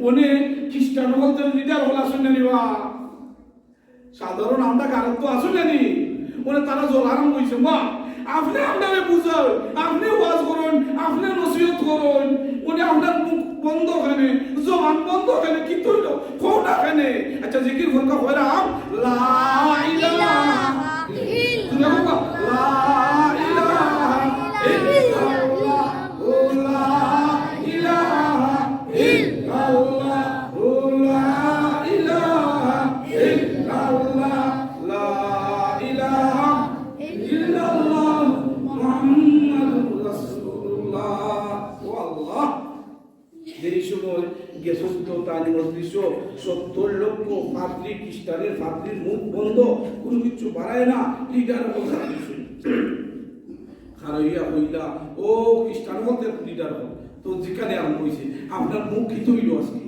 অনে খ্রিস্টান অকলতে লিডার অকল আছইন না নি বা? সাধারণ আমরা গারত তো আছইন না নি? অনে তারা জ্বলা আরম্ভ অইছে, "মা, আপনে আমরারে বুঝাইন, আপনে ওয়াজ করইন, আপনে নসিহত করইন, অনে আমরার মুখ বন্ধ কেনে, জবান বন্ধ কেনে, কিতা অইলো? কও না কেনে?" আচ্ছা, জিকির করউক্কা কইরাম, লা ইলাহা ইল্লাল্লাহ। লা ইলাহা ইল্লাল্লাহ। ও লা ইলাহা ইল্লাল্লাহ, ও লা ইলাহা ইল্লাল্লাহ, লা ইলাহা ইল্লাল্লাহ, মুহাম্মাদুর রাসূলুল্লাহ। ও আল্লাহ, যেই সময় গেছইন তো তান মজলিসো সত্তর লক্ষ পাদ্রি, খ্রিস্টানের পাদ্রির মুখ বন্ধ, কুনু কিচ্ছু বারায় না, লিডার অকল খাড়া অইছইন। খাড়া অইয়া কইলা, "ও খ্রিস্টান অকলতে লিডার অকল।" তো জিকানি আরম্ভ অইছে, "আপনার মুখ কিতা অইলো আজকে?"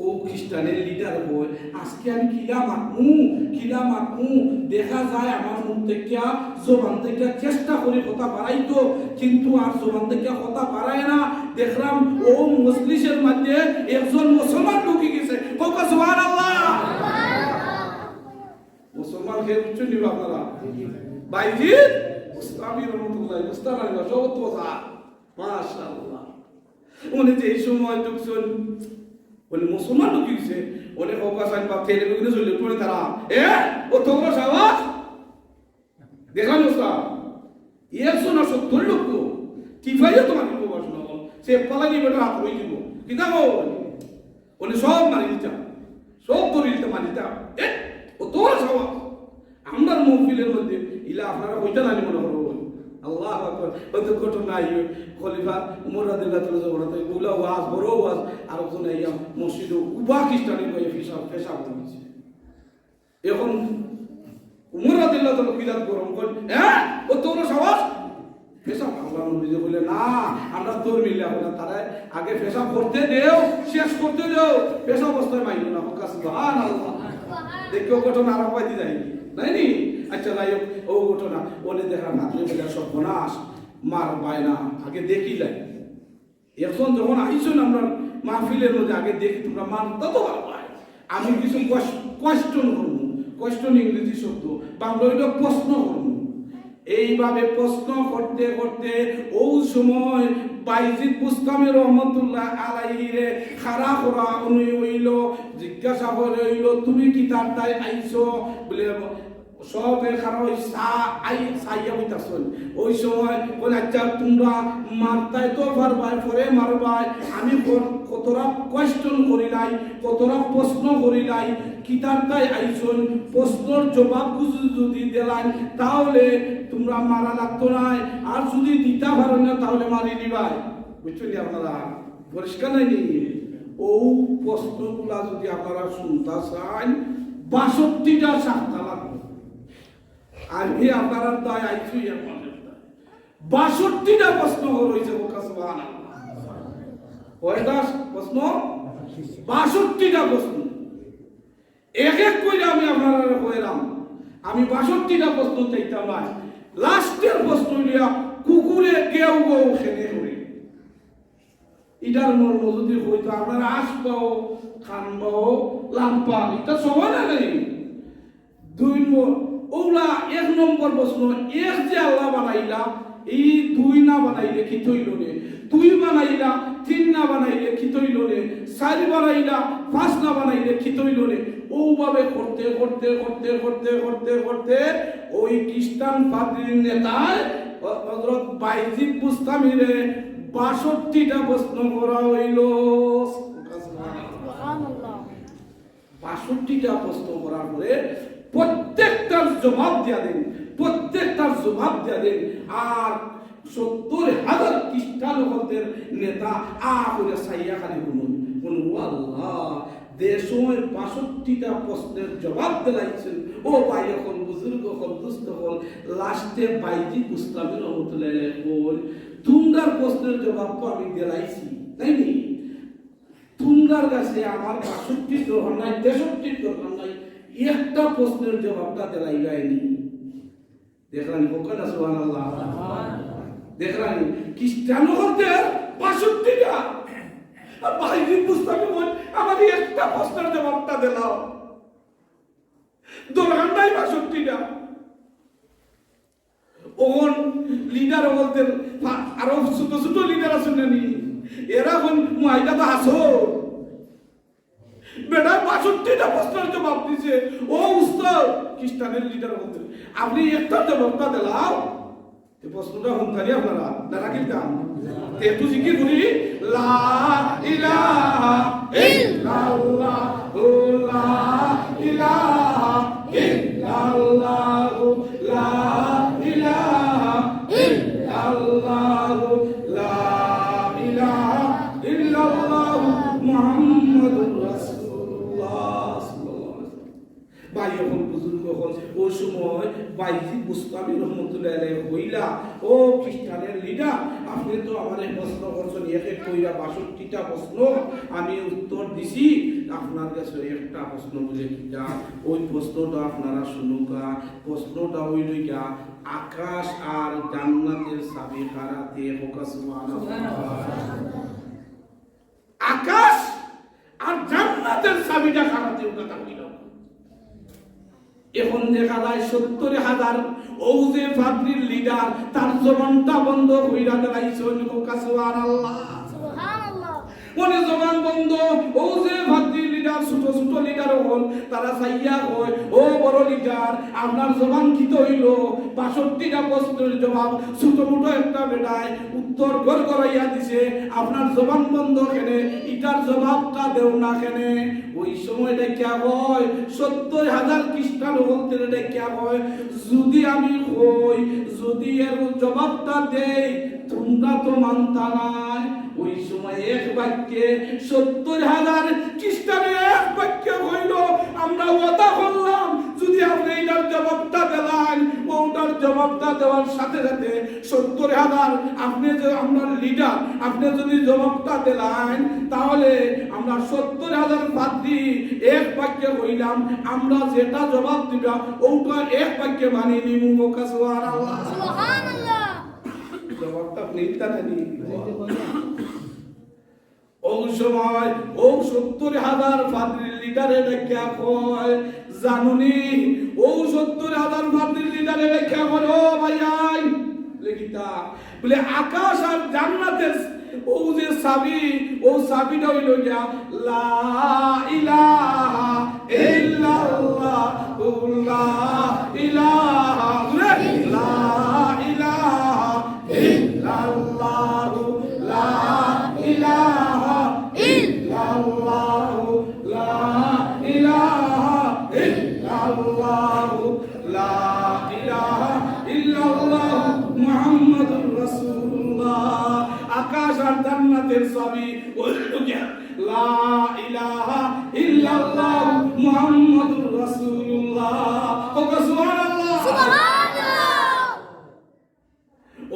অউ খ্রিস্টানের লিডার কয়, "আজকে আমি কিলা মাতমু, কিলা মাতমু? দেখা যায় আমার মুখ থাকিয়া, জবান থাকিয়া চেষ্টা করি কথা বারাইতো, কিন্তু আর জবান থাকিয়া কথা বারায় না। দেখরাম অউ মজলিসর মাঝে একজন মুসলমান ঢুকি গেছে।" কউক্কা সুবহানাল্লাহ। মুসলমান কে বুঝছইন নি আপনারা? বাইজিদ বুস্তামি রহমতুল্লাহ, বুস্তামি রহমতুল্লাহ, সব তো যা। মাশাআল্লাহ। অনে যেই সময় ঢুকছইন, অনে মুসলমান ঢুকি গেছে, অনে কউক্কা সাইন বা টেলিভিশনে চলে উঠে তারা, "এ, অত বড় সাহস?" দেখলাম উস্তাদ। একশো না সত্তর লক্ষ, টিফাইও তো মারিব বাসনা। সে পালানি বেটা হাত হয়ে দিব। কিতা কও? বলে, "সব মারি দিতাম, সব ধরে দিতাম, মারি দিতাম।" এ, অত বড় সাহস? আমরার মহফিলের মধ্যে ইলা আপনারা কইতা নানি মনে করো? আল্লাহু আকবার। হয়তো ঘটনা আইও, খলিফা উমর রাদিয়াল্লাহু তাআলা জমানাত, ওলা ওয়াজ, বড় ওয়াজ, আর ওখানে আইয়া মসজিদে উবা খ্রিস্টানি কয়ে পেশাব, পেশাব করেছে। এখন উমর রাদিয়াল্লাহু তাআলা কিজাত গরম করেন, "হ্যাঁ, অত বড় সাহস?" পেশাব আল্লাহর নবীজি কইলে, "না, আমরা তোর মিলে এখন না, তারা আগে পেশাব করতে দেও, শেষ করতে দেও, পেশাব অবস্থায় মাইলো না।" হোক সুবহানাল্লাহ। দেখো ঘটনা আরো পাইতে যায়নি, নাই নি? আচ্ছা, যাই হোক, ও ঘটনা, ওনে দেখা মাত্রই বলে, "সর্বনাশ, মার বায় না, আগে দেখি লাই।" এখন যখন আইছো না আমরা মাহফিলের মধ্যে, আগে দেখি তোমরা মানতা তো পারবায়। আমি কিছু কোয়েশ-, কোয়েশ্চন করবো। কোয়েশ্চন ইংরেজি শব্দ, বাংলা হইল প্রশ্ন করবো। এইভাবে প্রশ্ন করতে করতে ও সময় বাইজিদ বুস্তামি রহমতুল্লাহ আলাইহিরে খাড়া করা উনি হইল, জিজ্ঞাসা করে হইল, "তুমি কিতার তাই আইছো?" বলে, সবে খাড়া ওই চা-, আই-, চাইয়া বইতাছইন। ওই সময় কইন, "আচ্ছা, তোমরা মারতায় তো পারবায়, পরে মারবায়, আমি ক-, কতরা কোয়েশ্চন করিলাই, কতরা প্রশ্ন করিলাই, কিতার তাই আইছইন, প্রশ্নর জবাব বুঝু যদি দিলাইন, তাহলে তোমরা মারা লাগতো নায়, আর যদি দিতা পারো না, তাহলে মারি দিবায়।" বুঝছইন নি আপনারা? পরিষ্কার নায় নি? ও প্রশ্নগুলা যদি আপনারা শুনতা চাইন, বাষট্টিটা সাতটা লাগবে। আমি আপনারার দায় আইছি এখন। বাষট্টিটা প্রশ্ন করা হইছে, হোক সুবহানাল্লাহ। কয়টা প্রশ্ন? বাষট্টিটা প্রশ্ন। এক এক করে আমি আপনারারে কইলাম, আমি বাষট্টিটা প্রশ্ন চাইতাম ভাই। লাস্টের প্রশ্ন হইয়া কুকুরে কেউ কেউ খেলে করি। ইটার মর্ম যদি হইতো, আপনারা আশ পাও, খান পাও, লাম্পা, ইটা সবাই না নাই। দুই নম্বর, ওলা এক নম্বর প্রশ্ন, এক যে আল্লাহ বানাইলা, এই দুই না বানাইলে কিতা অইলো নে? দুই বানাইলা, তিন না বানাইলে কিতা অইলো নে? চাইর বানাইলা, পাঁচ না বানাইলে কিতা অইলো নে? ওভাবে করতে, করতে, করতে, করতে, করতে, করতে, ওই খ্রিস্টান পাদ্রীর নেতায় হযরত বাইজিদ বুস্তামিরে বাষট্টিটা প্রশ্ন করা হইল। সুবহানাল্লাহ। বাষট্টিটা প্রশ্ন করার পরে প্রত্যেকটার জবাব দিয়া দেন, প্রত্যেকটার জবাব দিয়া দেন। আর সত্তর হাজার খ্রিস্টান হকলদের নেতা আ করে চাইয়া খালি হুনইন, হুনইন, "ও আল্লাহ, যে সময় বাষট্টিটা প্রশ্নের জবাব দিলাইছইন, ও ভাই অকল, বুজুর্গ অকল, দোস্ত অকল, লাস্টে বাইজিদ বুস্তামি রহমতুল্লাহ আলাইহি কইন, তুমরার প্রশ্নের জবাব তো আমি দিলাইছি, তাই নি?" তুমরার গেছে আমার বাষট্টির দরকার নাই, তেষট্টির দরকার নাই, একটা প্রশ্নের জবাবটা দিলাইলাইনি। দেখলাম, হোক না সুবহানাল্লাহ। দেখলাম, খ্রিস্টান হকলদের বাষট্টিটা, আর বাইজিদ বুস্তামি কইন, আমার একটা প্রশ্নের জবাবটা দিলাও। দরকার নাই বাষট্টিটা। অখন লিডার অকলদের ফা-, আরো ছোট ছোট লিডার আছইন না নি? এরা অখন মুয়াহিদা তো আছো। বেটা বাষট্টিটা প্রশ্নের জবাব দিছে। ও উস্তাদ, খ্রিস্টানের লিডার অকলদের, আপনি একটা জবাবটা দিলাও। এই প্রশ্নটা হুনতা নি আপনারা? না রাখিতাম? একটু জিকির করি, লা ইলাহা ইল্লাল্লাহ, লা ইলাহা ইল্লাল্লাহ, লা ইলাহা ইল্লাল্লাহ, লা ইলাহা ইল্লাল্লাহ, মুহাম্মাদুর রাসূলুল্লাহ। ভাই অকল, বুজুর্গ অকল, ওই সময় বাইজিদ বুস্তামি রহমতুল্লাহ আলাইহি কইলা, "ও খ্রিস্টানের লিডার, আপনি তো আমারে প্রশ্ন করছইন, এক এক কইরা বাষট্টিটা প্রশ্ন, আমি উত্তর দিছি, আপনার গেছে একটা প্রশ্ন বুলে কিতা?" ওই প্রশ্নটা আপনারা হুনউক্কা, প্রশ্নটা অইলো গিয়া, আকাশ আর জান্নাতের চাবি কার আতে? হোক সুবহানাল্লাহ। আকাশ আর জান্নাতের চাবিটা কার আতে, ওটা তার হইল। এখন দেখা যায় সত্তর হাজার, ও যে পাদ্রীর লিডার, তার জবানটা বন্ধ কইরা দিলাইছইন, হোক সুবহানাল্লাহ। সুবহানাল্লাহ। মানে জবান বন্ধ, ও যে পাদ্রীর লিডার, ছোট ছোট লিডার অকল, তারা চাইয়া কয়, ও বড় লিডার, আপনার জবান কিতা অইলো? বাষট্টিটা প্রশ্নের জবাব ছোট মোটো একটা বেটায় উত্তর গড়গড়াইয়া দিছে, আপনার জবান বন্ধ কেনে? ইটার জবাবটা দেও না কেনে? ওই সময় ডাকিয়া কয়, সত্তর হাজার খ্রিস্টান অকলরে ডাকিয়া কয়, যুদি আমি কই, যুদি এর জবাবটা দেই, তুমরা তো মানতা নায়। ওই সময় এক বাক্যে সত্তর হাজার খ্রিস্টানে এক বাক্যে কইলো, আমরা ওয়াদা করলাম, যুদি আপনে ইটার জবাবটা দিলাইন, অউটার জবাবটা দেওয়ার সাথে সাথে সত্তর হাজার, আপনে যে আমরার লিডার, আপনে যুদি জবাবটা দিলাইন, তাহলে আমরা সত্তর হাজার পাদ্রি এক বাক্যে কইলাম, আমরা যেটা জবাব দিবা, অউটা এক বাক্যে মানি নিমু। কউক্কা সুবহানাল্লাহ। সুবহানাল্লাহ। জবাবটা নিতা না নি? অউ সময় অউ সত্তর হাজার পাদ্রির লিডারে ডাকিয়া কয়, জানো নি? অউ সত্তর হাজার পাদ্রির লিডারে ডাকিয়া কয়, ও ভাইয়াইন, বুলে কিতা? বুলে, আকাশ আর জান্নাতের অউ যে চাবি, অউ চাবিটা অইলো গিয়া লা ইলাহা ইল্লাল্লাহু, লা ইলাহা, জোরে, লা ইলাহা ইল্লাল্লাহু, লা ইলাহা ইল্লাল্লাহু, লা ইলাহা ইল্লাল্লাহু, লা ইলাহা ইল্লাল্লাহু মুহাম্মাদুর রাসূলুল্লাহ। আকাশ আর জান্নাতের চাবি অইলো গিয়া লা ইলাহা ইল্লাল্লাহু মুহাম্মাদুর রাসূলুল্লাহ। কউক্কা সুবহানাল্লাহ। সুবহানাল্লাহ।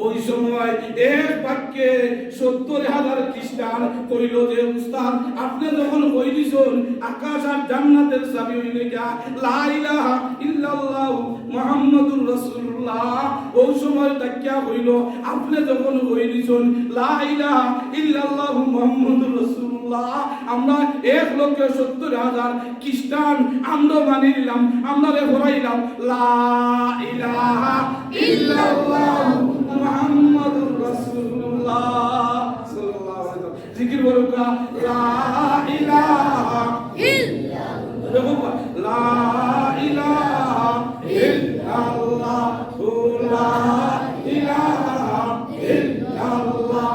ওই সময় এক বাক্যে সত্তর হাজার খ্রিস্টান কইলো যে, উস্তাদ, আপনে যখন কই দিছইন, আকাশ আর জান্নাতের চাবি অইলো গিয়া লা ইলাহা ইল্লাল্লাহু মুহাম্মাদুর রাসূলুল্লাহ, ওই সময় ডাকিয়া কইলো, আপনে যখন কই দিছইন, লা ইলাহা ইল্লাল্লাহু মুহাম্মাদুর রাসূলুল্লাহ, আমরা এক লক্ষ সত্তর হাজার খ্রিস্টান, আমরা মানি নিলাম, আমরারে পড়াইলাম, লা ইলাহা ইল্লাল্লাহু মুহাম্মাদুর রাসূলুল্লাহ, সাল্লাল্লাহু আলাইহি ওয়াসাল্লাম। জিকির করউক্কা, লা ইলাহা ইল্লাল্লাহ। দেখো, লা ইলাহা ইল্লাল্লাহ, লা ইলাহা ইল্লাল্লাহ,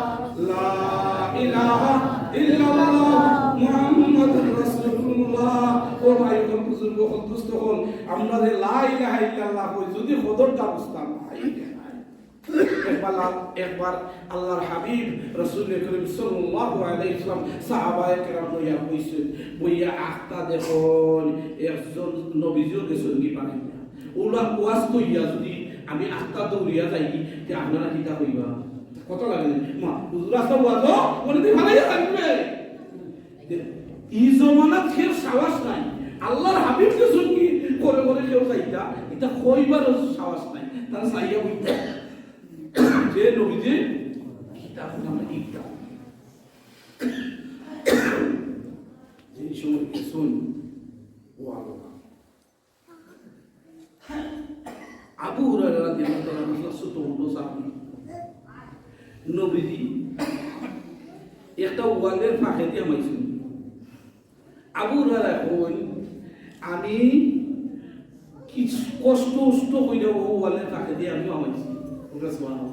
লা ইলাহা ইল্লাল্লাহ, মুহাম্মাদুর রাসূলুল্লাহ। ও ভাই, ও বুজুর্গ, ও দোস্ত অকল, আমরা যে লা ইলাহা ইল্লাল্লাহ কই, যুদি কদরটা বুঝতাম, ভাই, একবার, একবার আল্লাহর হাবিব রাসূল করিম সাল্লাল্লাহু আলাইহি ওয়াসাল্লাম সাহাবায়ে কেরাম লইয়া বইছইন, বইয়া আখতা দেখইন, একজন নবীজিও গেছইন কি পারেন না। অলা ওয়াজ কইয়া যুদি আমি আখতা দৌড়িয়া যাই, তে আপনারা কিতা কইবা? কথা লাগে না? মা, হুজুর আসা ওয়াজ, অনেকদিন ভালাই থাকবে। ই জমানাত কেউর সাহস নাই। আল্লাহর হাবিব গেছইন কি করে করে কেউ যাইতা, ইতা কইবারও সাহস নাই। তারা চাইয়া বইতা। যে নবীজি কিতাব নামে কিতাব। যে সময় গেছইন, ও আল্লাহ। আবু হুরায়রা রাদিয়াল্লাহু তাআলা আনহু ছোট মোটো সাহাবী। নবীজি একটা ওয়ালের ফাঁকেদি হামাইছইন। আবু হুরায়রা কইন, আমি কিছু কষ্ট উষ্ট কইরা অউ ওয়ালের ফাঁকেদি আমি হামাইছি। বলরা সুবহানাল্লাহ।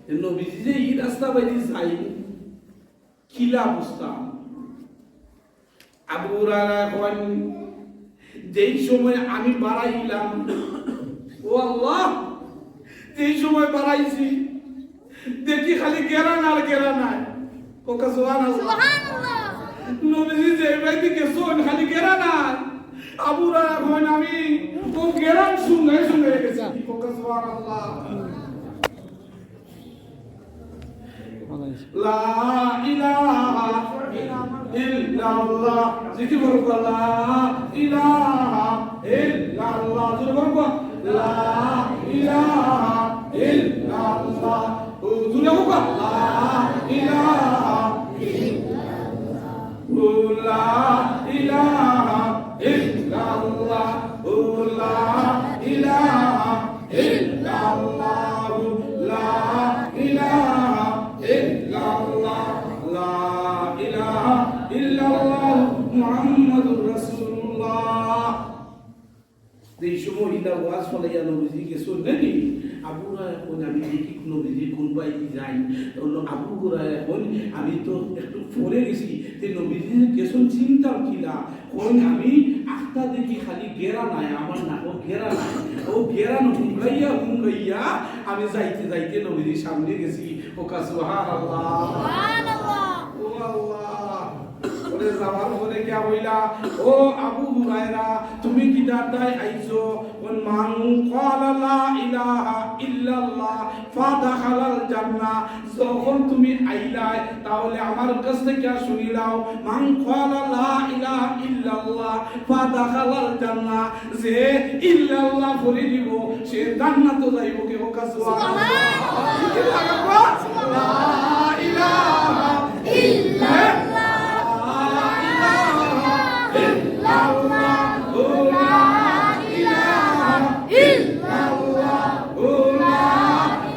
এ নবীজি যে ই রাস্তা বাইদি যাইন, কিলা অবস্থা? আবু হুরায়রা কইন, যেই সময় আমি বারাইলাম, ও আল্লাহ, যেই সময় বারাইছি, দেখি খালি গেরান আর গেরান আয়। কউক্কা সুবহানাল্লাহ। সুবহানাল্লাহ। নবীজি যে বাইদি গেছইন, খালি গেরান আয়। আবু হুরায়রা কইন, আমি অউ গেরান শুংগাই শুংগাই গেছি। কউক্কা সুবহানাল্লাহ। লা ইলাহা ইল্লাল্লাহ। জিকির করো, লা ইলাহা ইল্লাল্লাহ। জোরে বলো, লা ইলাহা ইল্লাল্লাহ। ও, জোরে বলো, লা ইলাহা ইল্লাল্লাহ। ও, লা ইলাহা ইল্লাল্লাহ। ও, লা ইলাহা ইল্লাল্লাহু, লা ইলাহা ইল্লাল্লাহ, লা ইলাহা ইল্লাল্লাহু মুহাম্মাদুর রাসূলুল্লাহ। যে সময় ইলা ওয়াজ ফালাইয়া নবীজি গেছইন, নানি? আবু হুরায়রা কইন, "আমি দেখি নবীজি কুন বায়দি যাইন।" অইলো আবু হুরায়রা কইন, "আমি তো একটু পরে গেছি, তে নবীজি গেছইন চিনতাম কিলা?" কইন, "আমি আখতা দেখি খালি গেরান আয়, আমার নাকো গেরান আয়। অউ গেরান হুঙ্গাইয়া হুঙ্গাইয়া আমি যাইতে যাইতে নবীজির সামনে গেছি।" কউক্কা সুবহানাল্লাহ। সুবহানাল্লাহ। ও আল্লাহ। ওরে যাওয়ার পরে কিয়া কইলা, "ও আবু হুরায়রা, তুমি কিতার দায় আইছো?" কইন, "মান ক্বালা লা ইলাহা ইল্লাল্লাহ ফাদাখালাল জান্নাহ।" যখন তুমি আইলায়, তাহলে আমার কাছ থাকি হুনিলাও, "মান ক্বালা লা ইলাহা ইল্লাল্লাহ ফাদাখালাল জান্নাহ।" যে ইল্লাল্লাহ পড়ি দিবো, সে জান্নাতো যাইবো। কে কউক্কা সুবহানাল্লাহ। সুবহানাল্লাহ। লা ইলাহা ইল্লাল্লাহ। লা ইলাহা ইল্লাল্লাহ। লা ইলাহা ইল্লাল্লাহ। লা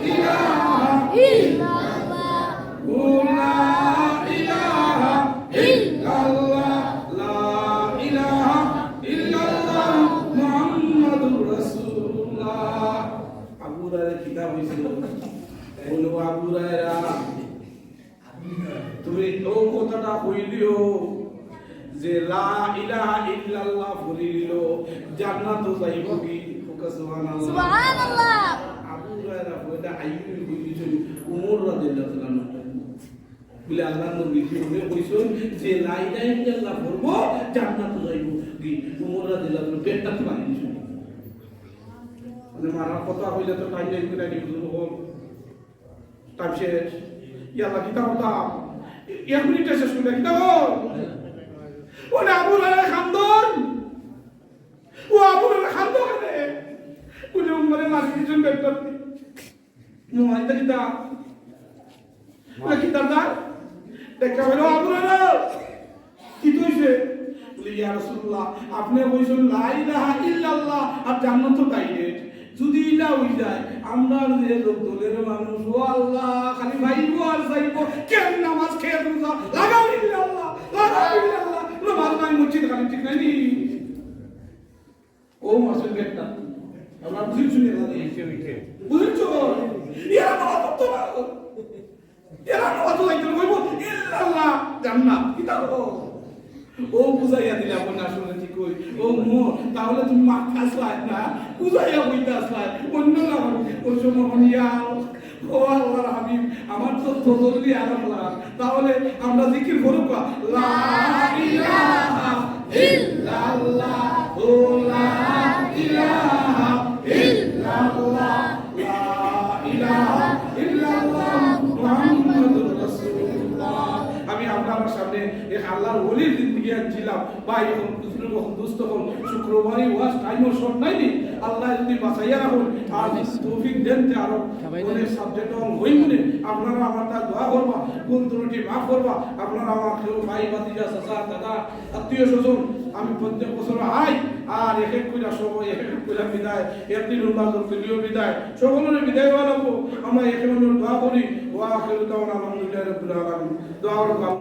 ইলাহা ইল্লাল্লাহ। লা ইলাহা ইল্লাল্লাহ, লা ইলাহা ইল্লাল্লাহ, মুহাম্মাদুর রাসূলুল্লাহ। আবু হুরায়রা কিতা কইছিল? বলো, "আবু হুরায়রা, তুমি অউ কথাটা কইলিও যে লা ইলাহা ইল্লাল্লাহ পড়ি দিলো, জান্নাতো যাইবোগি?" কউক্কা সুবহানাল্লাহ। সুবহানাল্লাহ। আবু হুরায়রা কইতা আইবি কইছইন উমর রাদিয়াল্লাহু তাআলা আনহু। বুলে, "আল্লাহর নবীজি অনে কইছইন যে লা ইলাহা ইল্লাল্লাহ পড়বো, জান্নাতো যাইবো।" কি উমর রাদিয়াল্লাহু তাআলা আনহু পেটটা তো মারি দিছইন। মানে মারার কথা কইলে তো টাইম নাই, কিনা কি বুঝবো? টাইম শেষ। ইয়াল্লা, কিতা করতাম? এক মিনিটে শেষ করিলাম, কিতা কর? অনে আবু হুরায়রা কান্দইন। ও আবু হুরায়রা কান্দইন কেনে? বুলে, "উমরে মারি দিছইন পেটটা।" মোবাইলটা কিতা? বলে, "কিতা দা?" দেখা হইল, "আবু হুরায়রা, কিতা অইছে?" বলে, "ইয়া রাসূলুল্লাহ, আপনে কইছইন লা ইলাহা ইল্লাল্লাহ আর জান্নাতো ডাইরেক্ট। যদি ইলা অই যায়, আমরার যে লোক দলের মানুষ, ও আল্লাহ, খালি ভাইবো আর যাইবো, কেন নামাজ, কেন রোজা, লাগাও ইল্লাল্লাহ, লাগাও ইল্লাল্লাহ, নামাজ নাই, মসজিদ খালি, ঠিক নায়নি?" ও মাসুম বেটা, আমরা বুঝছি নি? বুঝছো? এরা তো অত না। এরা তো অত যাইতে হইব, ইল্লাল্লাহ, জান্নাত। কিতা কও? ও বুঝাইয়া দিলা, বলে, "আসলে ঠিক কই। ও মো, তাহলে তুমি মাত আসলায় না, বুঝাইয়া বইতে আসলায়, অন্য না, ওই সময় আমি ইয়াও।" ও আল্লাহর হাবিব, আমার তো তসল্লি আর আল্লাহ। তাহলে আমরা জিকির করুক, লা ইলাহা ইল্লাল্লাহ, ও লা ইলাহা ইল্লাল্লাহ, লা ইলাহা ইল্লাল্লাহ, মুহাম্মাদুর রাসূলুল্লাহ। আমি আপনারার সামনে এক আল্লাহর ওলির জিন্দেগি আনছিলাম। ভাই অকল, বুজুর্গ অকল, দোস্ত অকল, শুক্রবারই ওয়াজ টাইমও শর্ট নায়নি। আল্লাহ যদি বাঁচাইয়া রাখইন আর তৌফিক দেইন, তে আরো অনেক সাবজেক্ট অকল অইবো নে। আপনারা আমার তা দোয়া করবা, ভুল ত্রুটি মাফ করবা। আপনারা আমার কেউ ভাই, ভাতিজা, চাচা, দাদা, আত্মীয় স্বজন, আমি প্রত্যেক বছর আই, আর এক এক কইরা সব, এক এক কইরা বিদায়, একদিন উল্লাহ করতে বিদায়, সকলের বিদায় হওয়া লাগবো। আমরা একে অন্যর দোয়া করি, ওয়া আখিরু দাওয়ানা আলহামদুলিল্লাহি রাব্বিল আলামিন। দোয়া করবা।